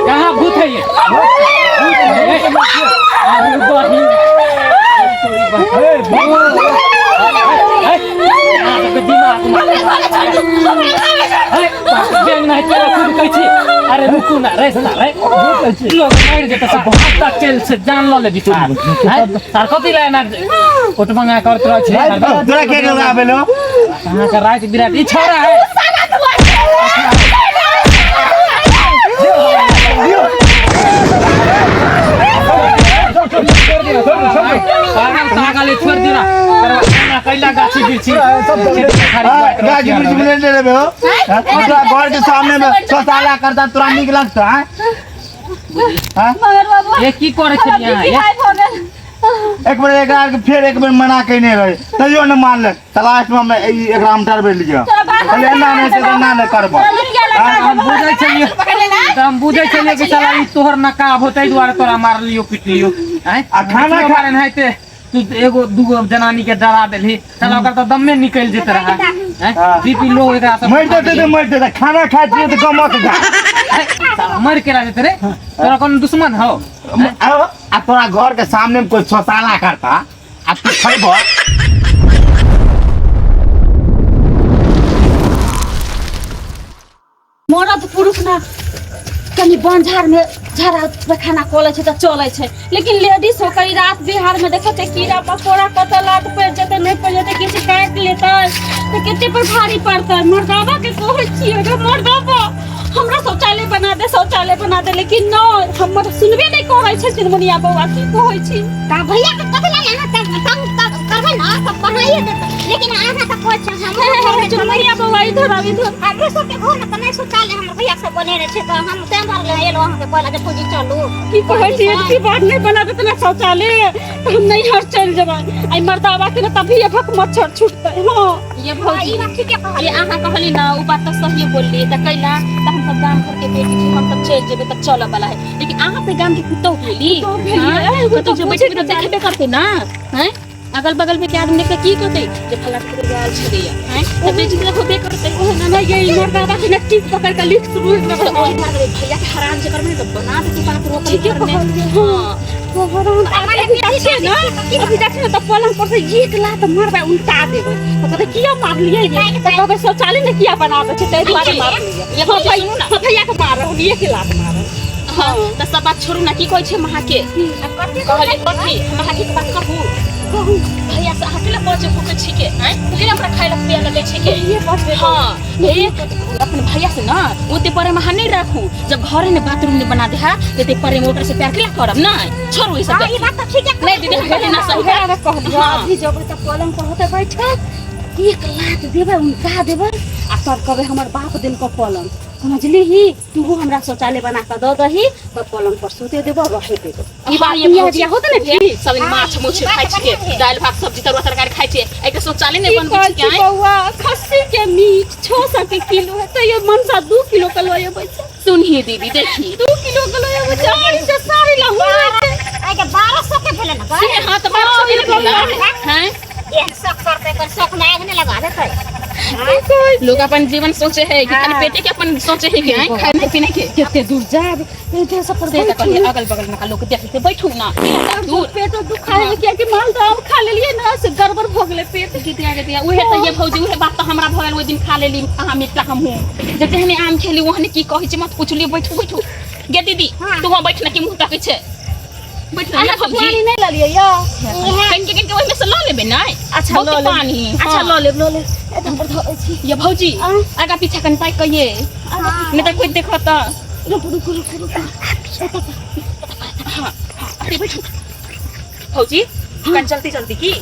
कहाँ भूत है ये? भूत है ये? अरे बहिन। अहाँ सबके दिमाग में बैंक नहीं तोरा खुद कहै छी। अरे रुकू ना रे साला रे, लोग मारि जेतै सब भागता चल से जान ल लेबी सार। सार कथी ला एना उठमंगा करत रहै छै? तोरा के लगाबे लो? अहाँ के राति बिरात ई छोरा है। पागल तागल छोड़ दिना तोरा कैला गाछी बिरछी गाछी वृक्ष में ले लेबे हो? तोरा घर के सामने में शौचालय करता तोरा नीक लगता है? हाँ? मगर बाबू ये की करे हमरा छलियै अहाँ? बीपी ये हाई भऽ गेल। एक बेर एकरा के फेर एक बेर मना कयने रहे तैयो न मानलक, तऽ लास्ट में हम ई एकरा हम डरबे लियै, कहलियै एना नहि हेतै तऽ एना नहि करबह। तोरा मिर्गिया लगा हम देबो। बुझै छलियै तऽ हम बुझै छलियै कि साला ई तोहर नकाब होतै दुआरे तोरा मारलियो पिटलियो। आँय? आ खाना खा- मारन है ते तू एगो दूगो जनानी के डरा देलही, साला ओकर तऽ दमे निकलि जेत रहै। आँय? हाँ। बीपी लो एकरा सब मरि जेतै तऽ मरि जेतै, खाना खाइ छियै तऽ गमक जा। आँय? साला मरि केना जेतै रे? तोरा कोनो दुश्मन हौ? आ तोरा घर के सामने में कोई शौचालय करता आ तू खैबह? मरद पुरुष ना कनि वन झाड़ में झाड़ा पैखाना कऽ लै छै तऽ चलै छै, लेकिन लेडीज हो कहीं रात बिहार में देखै छै कीड़ा मकोड़ा कतऽ लात पड़ि जेतै, नहि पड़ि जेतै, किछु काटि लेतै तऽ कते पर भारी पड़तै। मर्दाबा के कहै छियै रे मर्दाबा, हमरा शौचालय बना दे, शौचालय बना दे, लेकिन नहि, हमर सुनबे नहि करै छै चुनमुनिया बौआ। की कहै छी? तऽ भैया के कथी लए अहाँ तंग तंग करबै ने तऽ बनाइए देतै, लेकिन अहाँ तऽ कहै छी हमरो घर में चुनमुनिया बौआ, इधर आब, इधर। हमरो सबके घर में तऽ नहि शौचालय हमर भैया सब बनेने छै, तऽ हम तैं दुआरे लए एलहुँ अहाँके कहला जे फौजी चलू। की कहै छी? एतबी बार नहि बना देतै ने शौचालय तऽ हम नैहर चलि जेबै। एहि मर्दाबा के ने तभी भक मच्छर छुटतै। हँ ये भौजी, ई बात ठीके ये कहलियै। अहाँ कहली ना ओ बात तऽ सहिए बोलली, तऽ कैला तऽ हम सब गाम घर के बेटी छी, हम सब चलि जेबै तऽ चलऽ वाला है, लेकिन अहाँ तऽ गाम के पुतोह भेली। पुतोह भेलियै, हाँ, एगो कतौ तऽ जे बुझै बैठबै तऽ देखबे करतै ना। हैं, अगल बगल में के आदमी देख के की कहतै जे फलां के गेल छलैया? हैं, तऽ बेटी तऽ होबे करतै। ओ ना ना, ये मर्दाबा के ने टीप पकड़ के लिख शुरू तऽ ओहि दुआरे भैया के हरान जे करबै ने तऽ बना देतै बात रोकल ठीके घर में। कहलियै। हाँ। अभी जाइ छियै ने, अभी जाइ छियै ने तऽ पलंग पर से एक लात मारबै, उल्टा देबै तऽ कहतै किया मारलियै रे? तऽ कहबै शौचालय ने किया बना दै छै, ताहि दुआरे मारलियै। ये हँ भौजी, भैया, सुनू ना। हँ भैया के मारब, एक लात मारब। हाँ, तऽ सब बात छोड़ू ना, की कहै छै हम अहाँके? कहलियै कथी हम अहाँके? एक बात कहू? कहू। भैया से अहाँ केला बजे भूखे छी के? आँय, केला हमरा खाय ला पिया ला दै छी के? ये बजबे। हाँ, हे अपन भैया से ना ओते प्रेम अहाँ नहीं राखू, जब घरे ने बाथरूम ने बना दे हा ते प्रेम ओकरा से प्यार केला करब? नहीं, छोड़ू ई सब। हाँ, ई बात तऽ ठीके। नहीं दीदी, हम कहली ना सही उहे बात। ने कहलियै। हाँ। अभी जेबै तऽ पलंग पर होतै बैठल, एक लात देबै, उनका देबै आ तब कहबै हमर बाप देलको पलंग, समझली? तू हमरा शौचालय बना कऽ दऽ दही तऽ पलंग पर सुते देबो, रहे देबो। ई बात ये भौजी होत ने ठीक। सब दिन माछ मुछ खाइ छियै, दालि भात सब्जी तरुआ तरकारी खाइ छियै, एहिके शौचालय नहि की बनबै कहै छियै? छी बौआ, खस्सी के मीट 600 के किलो है, तैयो मनसा 2 किलो के लऽ अबै छै। सुनही दीदी, देखी। 2 किलो के लऽ अबै छै, आड़ी से साड़ी लहू छै। आइ के 1200 के भेलै ने? से हाँ, तऽ 1200 के भेलै हैं। एहन शौक करतै, एकर शौक में आगि नहि लगा देतै? लोग अपन जीवन सोचे है कि खाली पेटे के अपन सोचे है कि हैं, खाने पीने के? कते दूर जाब इधर सब पर से तऽ बैठू। कहलियै अगल बगल में का लोग देख लेतै, बैठू ना दूर। पेटो दुखाय है, कियाकि मालदह आम खा लेलियै ना से गड़बड़ भऽ गेलै पेट। गीतिया गीतिया उहे तऽ ये भौजी, उहे बात तऽ हमरा भऽ गेल ओहि दिन खा लेली अहाँ मिथिला, हमहूँ जे जेहने आम खेली ओहने की कहै छै, मत पुछलियै। बैठू बैठू गे दीदी, तू वहाँ बैठ ना, की मुँह तकै छै? बैठ ना ये अहाँ भौजी। पानी नहि लेलियै यौ? कनिके कनिके ओहिमे से लऽ लेबै नै। अच्छा, बहुते लऽ लेब। पानी। अच्छा, हाँ। लऽ लेब, लऽ लेब, एकदम पर धऽ छी। ये भौजी, आगा पीछा कनि ताकि कहिए, नहि तऽ कोइ देखत तऽ। रुकू रुकू रुकू रुकू। हाँ अरे बैठू भौजी, कनि जल्दी जल्दी की।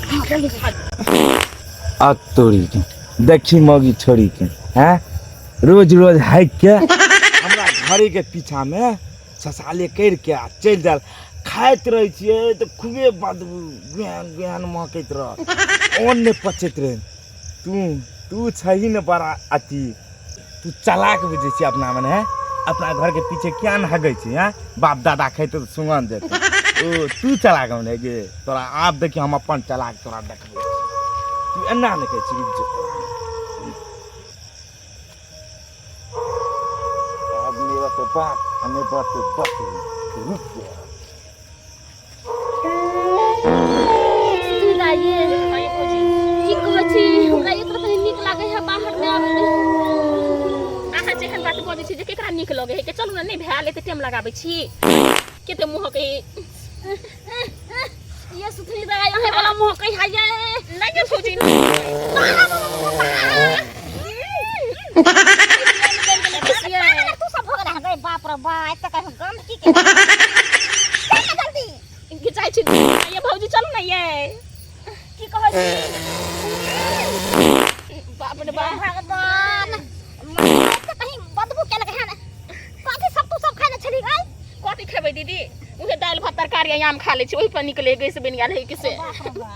आ तोरी के देखी मौगी छोरी के हैं, रोज रोज हाइक के हमरा घरे के पीछा में ससाले करि के आ चलि जायल। खाइत रहै छियै तऽ खूबे बदबू गुहान गुहान महकैत रह, अन्न नहि पचैत रहै। तू तू छही ने बड़ा अथी, तू चलाक बुझै छी अपना मने हैं? अपना घरके पीछे किया ने हगै छी हैं? बाप दादा खैतै तऽ सुगन्ध जेतै। ओ तू चलाक मने गे, तोरा आब देखी, हम अपन चलाक तोरा देखबै छी। तू एना नहि कहै छी, रुकि जो। तऽ बात आ नहि बढ़तै बस रुक जा। की कहै छी, हमरा एक रति नीक लागै है बाहर में आबै में। अहाँ जेहन बात बजै छी जे केकरा नीक लगै है के? चलू ने, नहि भेल एते टाइम लगाबै छी केते मुँह के। ये सुथनी दाई, अहे वाला मुँह कहि है ये। नहि गे भौजी। तू सब भऽ गेल रे। बाप रे बा, एते कहीं गंदगी के। चल ना जल्दी। घिचाइ छी ये भौजी, चलू ने ये। की कहै छी? बाप रे बाप। भगवान, एते कहीं बदबू केलक हन। कथी सब तू सब खाने छली गई? कथी खेबै दीदी? उहे दालि भात तरकारी आ आम खा लै छी, ओहि पर निकले गैस बनि गेल है कि से। बाप रे बा।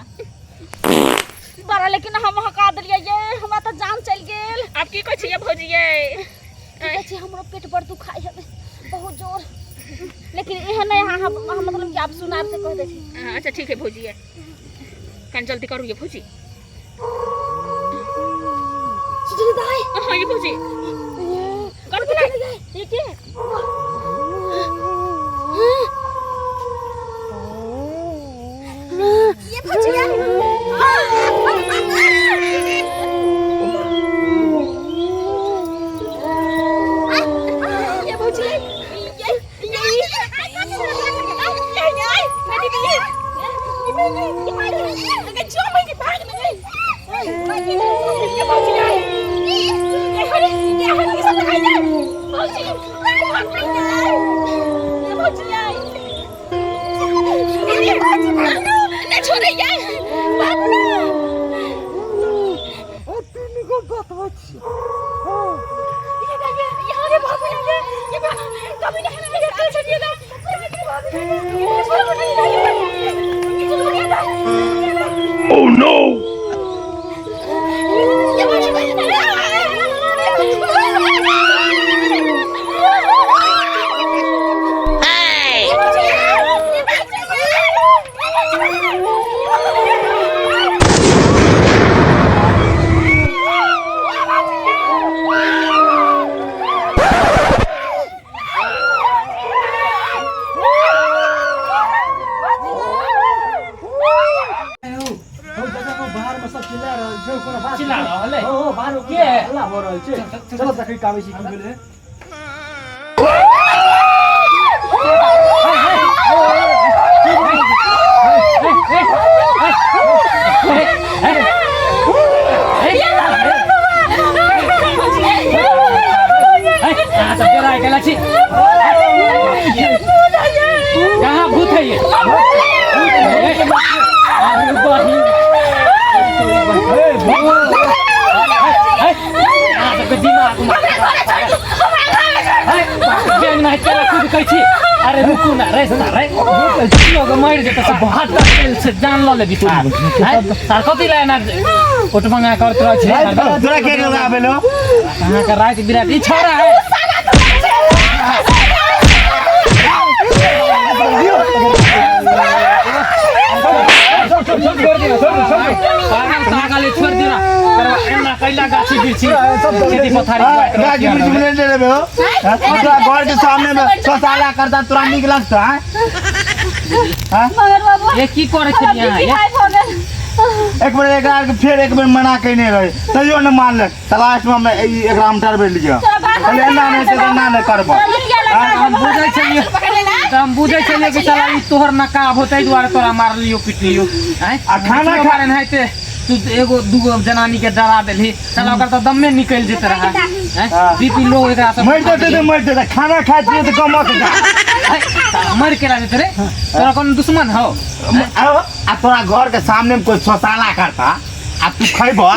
बड़ा, लेकिन हम हका देलियै ये, हमरा तऽ जान चलि गेल। आब की कहै छी ये भौजी ये? की कहै छी, हमरो पेट बड़ दुखाइ हवे बहुत जोर, लेकिन एहन नहि। अहाँ हम मतलब कि आब सुनाब से कह दै छी। हाँ, अच्छा ठीक है भौजी, ये कनि जल्दी करू ये भौजी। सुधरी दाई। हाँ ये भौजी, करू कि नहि ये के? ये भजिया। ये भौजी, ये ये ये ये दीदी, ये ये जो मैं भाग न गई ये भौजी, ये ये हरी, ये हरी सब खाई जा भौजी, भाग नहीं ये भौजी, ये भौजी नहीं छोड़े ये, भाग ना। तीन गो बतबै छियै। ये ये ये हरे भाग ये ये कभी नहीं ये चल चलिए ना। छोड़ो नहीं ये, चलो ये। Oh no! ये भौजी। हौ देखो, हौ बाहर में सब चिल्ला रहल छै, कोनो बात चिल्ला रहल है? हौ हौ, बाहर में के? हल्ला हो रहल छै, चलो देखै के आबै छी की भेलै। अहाँ सब डेरा गेला छी? कहाँ भूत है ये? भूत है ये? अरे बहिन, अहाँ सबके दिमाग बेंग नहीं तेरा खुद कहै छी। अरे रुकू ना रे सारे, लोग मरि जेतै सार, हाथ तेल से जान लऽ लेबी सार। सार, कथी लए एना उठमंगा करैत रहै छै? तोरा के लगाबे लो? अहाँके राति बिराति ई छौड़ा है। पागल पागल है, छोड़ दियो ना। एना कैला गाछी बिरछी खेती पथारी गाछी वृक्ष में नहीं लेबे हो? तोरा घर के सामने में शौचालय करता, तोरा नीक लगता है? मगर बाबू, ये की करै छलियै अहाँ ये? हाय भऽ गेल। एक बेर एकरा के फेर एक बेर मना कयने रहे, तैयो न मानलक, तऽ लास्ट में हम ई एकरा हम डरबे लियै, कहलियै एना नहि छै तऽ एना नहि करबऽ। हम बुझै छलियै तऽ हम बुझै छलियै कि साला ई तोहर नकाब हो, ताहि दुआरे तोरा मारलियो पिटलियो। आँय? आ खाना खा- एनाहिते तू एगो दूगो जनानी के डरा देलही, साला ओकर तऽ दमे निकलि जेत रहै। आँय? हाँ। बीपी लो एकरा सब। मरि जेतै तऽ मरि जेतै, खाना खाइ छियै तऽ गमक जा। आँय? साला मरि केना जेतै रे? तोरा कोनो दुश्मन हौ? आ तोरा घर के सामने में कोई शौचालय करता आ तू खैबह?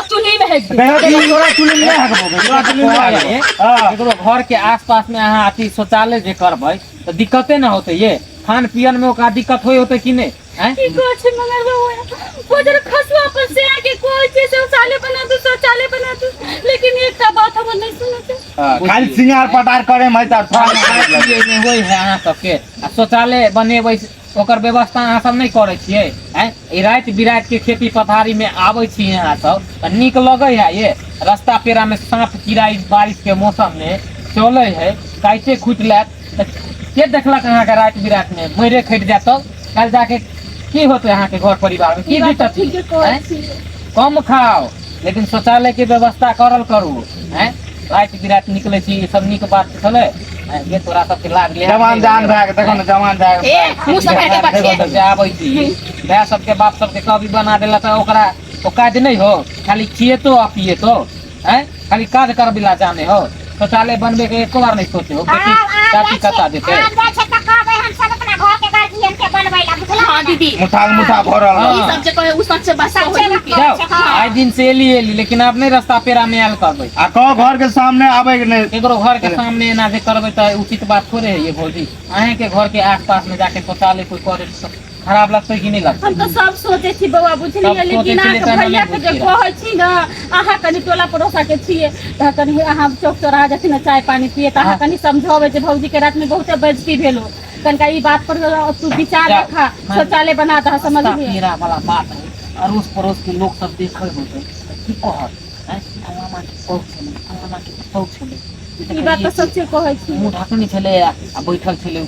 चूल्ही में है। तोरा चूल्ही में नहि हकबो, तोरा चूल्ही में नहि हकबो। हाँ। केकरो घर के आसपास में अहाँ अथी शौचालय जे करबै तऽ दिक्कते न होतै ये, खान पियन में ओकरा दिक्कत होइ होतै कि नहि? आँय? की कहै छै मगर बाबू, ओ जरा खसुआ पर से आके कहै छै शौचालय बना दू, शौचालय बना दू, लेकिन एकटा बात हमर नहि सुनत। हाँ, खाली सिंगार पटार करे में तऽ खाय पियै मे होइ है अहाँ सबके आ शौचालय बनेबै ओकर व्यवस्था अहाँ सब नहि करै छियै? आँय, ई राति बिराति के खेती पथारी में आबै छी अहाँ सब तऽ नीक लगै है ये? रास्ता पेरा में साँप कीड़ा, ई बारिश के मौसम में सेहो चलै है काइटे खुटि लेत तऽ के देखलक अहाँके राति बिरातिमे मरे खटि जायत तब काल्हि जाके की होतै अहाँके घर परिवारमे की ई बात दिक्कत तऽ ठीके कहै आँय? छियै। कम खाओ लेकिन शौचालय के व्यवस्था करल करू हैं राति बिराति निकलै छी ई सब नीक बात छलै हैं, ये तोरा सबके लाज लिहाज जवान नहि जान भए के देखो ने जवान भए के ए मुँह सब के बच्चे सब जे आबै छी भाय सबके बाप सबके कभी बना देला तऽ ओकरा ओ काज नहि हो खाली खिएतो आ पिएतो हैं खाली काज करबिला जाने हो शौचालय बनबे के एको बार नहीं सोचे हो बेटी आब आब चाची जाइ कता छै देते आब जाइ छै तऽ कहबै हम सब अपना घर के गार्जियन के बनबै ला बुझलहु हाँ दीदी मुठा के मुठा भरल हाँ। ई सब जे कहे उ सच्चे बात सच्चे होई बात के जाओ हाँ। आइ दिन से एली एली लेकिन आब नहीं रास्ता पेरा में आयल करबै आ कहो घर के सामने आबै के नहि केकरो घर के सामने एना जे करबै तऽ उचित बात थोड़े है ये भौजी अहें के घर के आस पास में जाके शौचालय कोई करे तऽ खराब लगतै कि नहीं लगतै हम तऽ सब सोचै छी बौआ बुझलियै सब सोचै लेकिन छी, अहाँके लेकिन भैया नहि के जे बुझियै। कहै छी ने अहाँ कनि टोला पड़ोसा के छियै तऽ कनि अहाँ चौक चौराहा जथिन ने चाय पानी पिए तऽ अहाँ हाँ। कनि समझेबै जे भौजी के रात में बहुते बेइज्जती भेलो कनिका ई बात पर तू विचार जाउ। रखा हाँ। शौचालय बना दह समझलियै पेरा वाला बात है अड़ोस पड़ोस के लोग सब देखै होतै तऽ की कहत आँय फलाना के पौ छलै फलाना के पौ छलै ई बात तऽ सच्चे कहै छी मुँह ढकने छलै आ बैठल छलै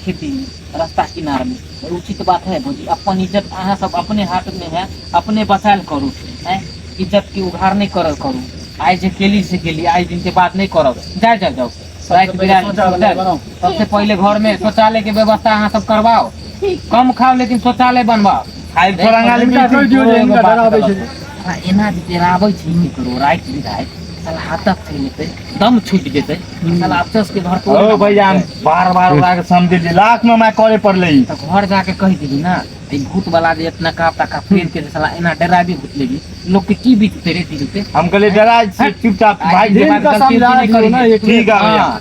खेती में रास्ता किनार में उचित बात है भौजी अपन इज्जत अहाँ सब अपने हाथ में है अपने बचायल करू हैं इज्जत के उघार नहीं करल करू आइ जे केली से केली आइ दिन के बाद नहीं करब जाय जाओ जाओ राति बिराति शौचालय बनाउ। सबसे पहले घर में शौचालय के व्यवस्था अहाँ सब करवाओ ठीक। कम खाओ लेकिन शौचालय बनवाओ खाइ थोड़ा गाली हिनका कहि दियौ जे हिनका डराबै छै। हाँ, एना जे डराबै छै केकरो राति बिराति साला हाथक चलि जेतै दम छूटि जेतै साला अफसोस के घर पर ओ भैया हम बार बार ओकरा के समझेलियै लास्ट में हमरा करे पड़लै ई। तऽ घर जाके कहि देबी ना ई भूत वाला जे इतना काप ताका फेर के साला एना डराबी भूत लेबी लोग के की बीतते रे दिल पे हम कहलियै डरा छी चुपचाप भागि जे जेबै। बात हिनका गलती समझा उलती दियौ नहि ने करी एक बेर। ठीक है भैया हाँ,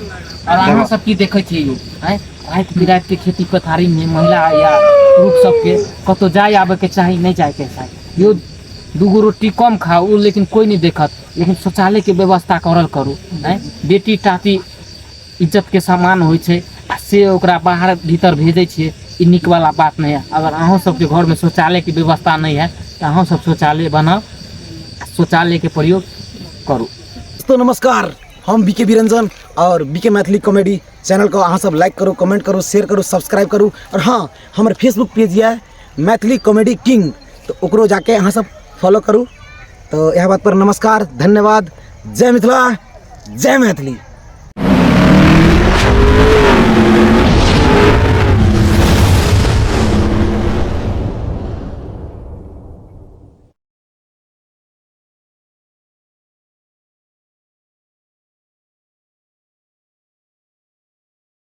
और अहाँ सब की देखै छियै यौ आँय राति बिराति के खेती पथारी में महिला या पुरुष सबके कतौ जाय आबे के चाही नहि जाय के चाही यौ दूगो रोटी कम खाउ उ लेकिन कोई नहीं देखत लेकिन शौचालय के व्यवस्था करल करू आँय बेटी टाटी इज्जत के सामान होइ छै आ से ओकरा बाहर भीतर भेजै छियै ई नीक वाला बात नहि है अगर अहूँ सबके घरमे शौचालयके व्यवस्था नहि है तऽ अहूँ सब शौचालय बनाउ आ शौचालयके प्रयोग करू। दोस्तों नमस्कार, हम बीके बिरंजन और बीके मैथिली कॉमेडी चैनल को अहाँ सब लाइक करू, कमेंट करू, शेयर करू, सब्सक्राइब करू। और हाँ, हमर फेसबुक पेज यऽ मैथिली कॉमेडी किंग, तो ओकरो जाके अहाँ सब फॉलो करू। तो यह बात पर नमस्कार, धन्यवाद, जय मिथिला, जय मैथिली।